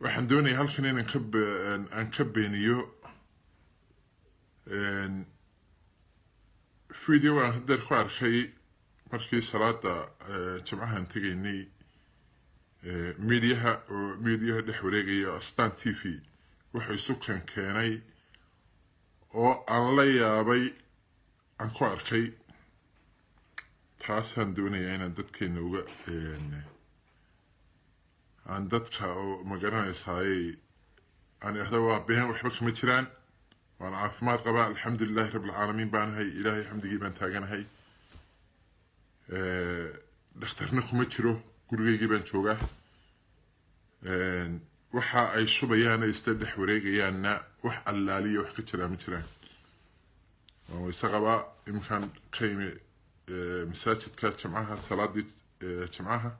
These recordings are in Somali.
Waxaan doonaya halkan inaan ka aan ka beeniyo video aan hadeer ku arkay markii salaada Jimcahan tegaynay, miidiyaha oo miidiyaha dhex wareegaya, Astaan TV wuxuu isu keenay oo aan la yaabay aan ku arkay. Taasaan doonayaa inaan dadkeena uga aan dadka oo magaranaysaayey aan idhahdo waa been, waxba kama jiraan, waan caafimaad qabaa, alxamdulilahi rabbilcaalamiin baanahay, Ilaahay xamdigii baan taaganahay, dhakhtarna kuma jiro, gurigeygii baan joogaa. Waxa ay shubayaan ay isla dhex wareegayaanna wax allaaliya wax ka jiraa ma jiraan. Waan wayse qabaa, iminkaan ka imi masaajidka Jimcaha, salaadii Jimcaha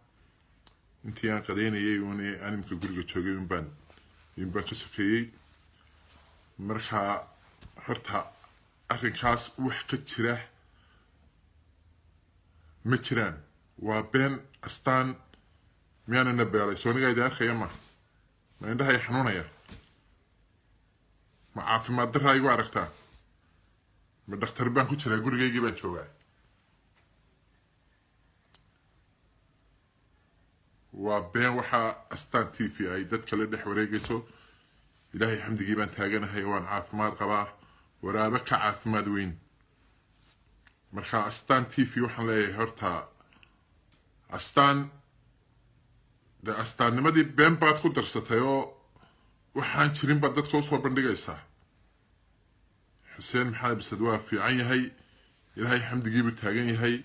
intii aan qadaynayay uun aan imika guriga joogay unbaan ka sokeeyey. Marka horta arrinkaas wax ka jira ma jiraan, waa been. Astaan miyaanana beelay? Soonigaa idin arkaya, ma indhahay xanuunaya? Ma caafimaad daraa igu aragtaa? Ma dhakhtar baan ku jiraa? Gurigaygii baan joogaa. Waa been waxaa Astaan TV ay dadka la dhex wareegayso. Ilaahay xamdigii baan taaganahay, waan caafimaad qabaa, waraabe ka caafimaad weyn. Marka Astaan TV waxaan leeyahay, horta Astaan de astaannimadii been baad ku darsatay oo waxaan jirin baad dadka usoo bandhigaysaa. Xuseen Maxamed Bisad waa fiican yahay, Ilaahay xamdigiibuu taagan yahay,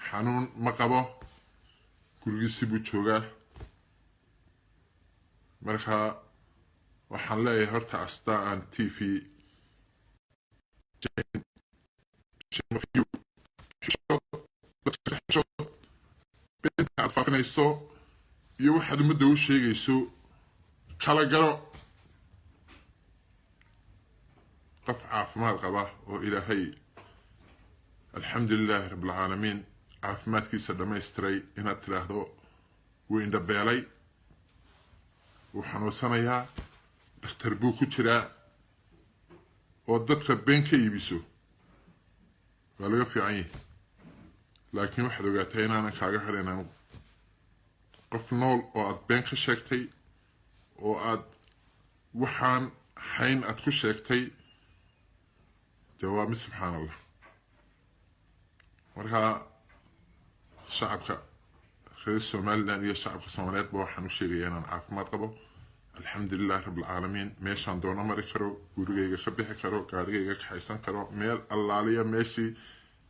xanuun ma qabo, gurigiisii buu joogaa. Marka waxaan leeyahay horta Astaan TV, beenta aad faafinayso iyo waxaad ummadda u sheegayso kala garo. Qof caafimaad qaba oo Ilaahay alxamdulilaahi rabbilcaalamiin caafimaadkiisa dhammaystiray inaad tidhaahdo wuu indhabeelay, wuu xanuunsanayaa, dhakhtar buu ku jiraa, oo dadka been ka iibiso, waa laga fiican yahay. Laakiin waxaad ogaataa inaanan kaaga hadhayn anigu. Qof nool oo aad been ka sheegtay oo aad waxaan hayn aad ku sheegtay, dee waa mid subxaan Allah. Marka shacabka reer Somaliland iyo shacabka Soomaaliyeedba waxaan u sheegayaa inaan caafimaad qabo, alxamdulilahi rabbilcaalamiin, meeshaan doono mari karo, gurigayga ka bixi karo, gaarigayga kaxaysan karo, meel allaaliya meeshii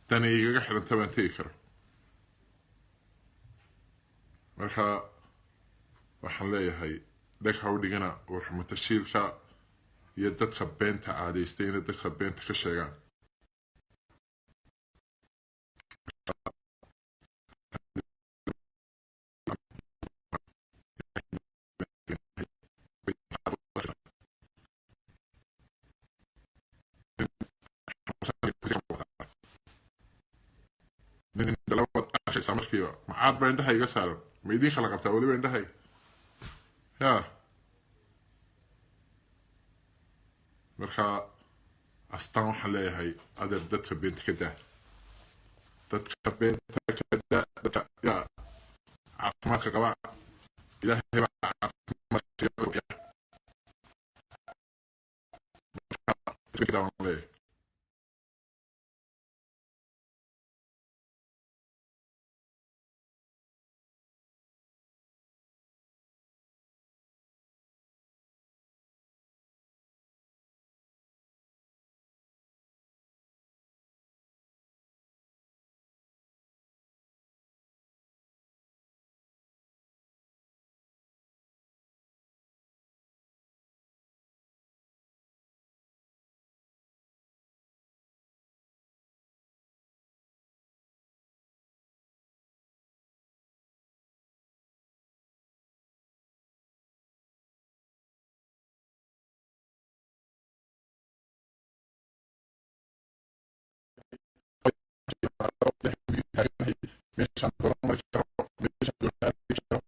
dani igaga xidhanta baan tegi karo. Marka waxaan leeyahay dheg ha u dhigana warxumatashiilka iyo dadka beenta caadaystay inay dadka beenta ka sheegaan. Nin indhalawad arkaysaa markiiba, macaad baa indhaha iga saaran, ma idiin kala qabtaa weliba indhahayga ya? Marka Astaan waxaan leeyahay, adeer, dadka beenta ka daa, dadka beenta ka daa. Dadka yaa caafimaadka qaba, Ilaahay baa caafimaadka waan leeyahay. Meeshaan doono mari karo, meeshaan doono aadi karo.